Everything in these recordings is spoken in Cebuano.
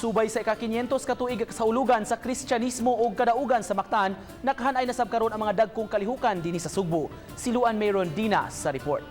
Subay sa ika-500 ka tuig kasaulugan sa Kristyanismo ug kadaugan sa Mactan, nakahanay na sab karon ang mga dagkong kalihukan dinhi sa Sugbo. Si Luan Mayron Dina sa report.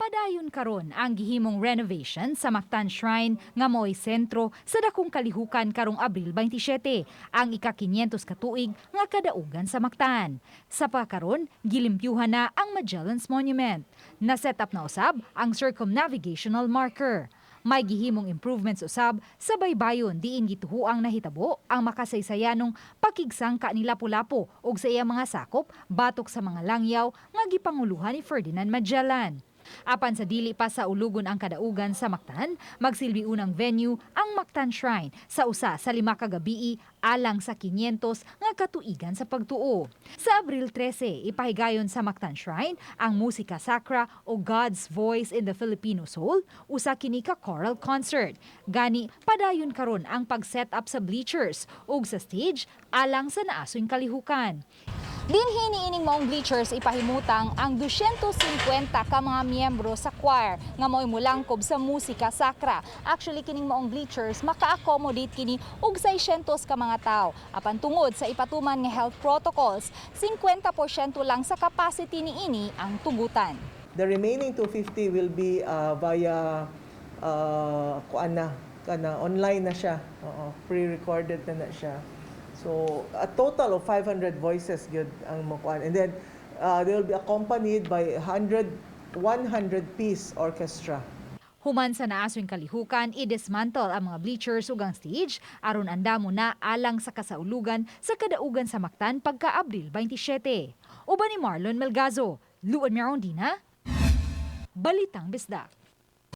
Padayon karon ang gihimong renovation sa Mactan Shrine nga mao'y sentro sa dakong kalihukan karong Abril 27, ang ika-500 ka tuig nga kadaugan sa Mactan. Sa pakaron, gilimpyuhan na ang Magellan's Monument. Na-set up na usab ang circumnavigational marker. May gihimong improvements usab sa baybayon diin gituhuang nahitabo ang makasaysayanong pakigsangka ni Lapu-Lapu ug sa iyang mga sakop batok sa mga langyaw nga gipanguluhan ni Ferdinand Magellan. Apan sa dili pa saulugon ang kadaugan sa Mactan, magsilbi unang venue ang Mactan Shrine sa usa sa 5 ka gabii alang sa 500 nga katuigan sa pagtuo. Sa Abril 13, ipahigayon sa Mactan Shrine ang Musika Sacra o God's Voice in the Filipino Soul, usa kini ka choral concert. Gani padayon karon ang pag-set up sa bleachers ug sa stage alang sa naasoy kalihukan. Dinhi niining maong bleachers ipahimutang ang 250 ka mga miyembro sa choir nga mao'y mulangkob sa musika sakra. Actually, kining maong bleachers maka-accommodate kini og 600 ka mga tao. Apan tungod sa ipatuman nga health protocols, 50% lang sa capacity niini ang tugutan. The remaining 250 will be via kuan na, kana online na siya. Oo, pre-recorded na na siya. So a total of 500 voices gyud ang makuan. And then they will be accompanied by 100 piece orchestra. Human sa naasoy kalihukan, i-dismantle ang mga bleachers ug ang stage aron andamo na alang sa kasaulugan sa kadaugan sa Mactan pagka Abril 27. Uban ni Marlon Melgazo, Luan Merondina, Balitang Bisdak.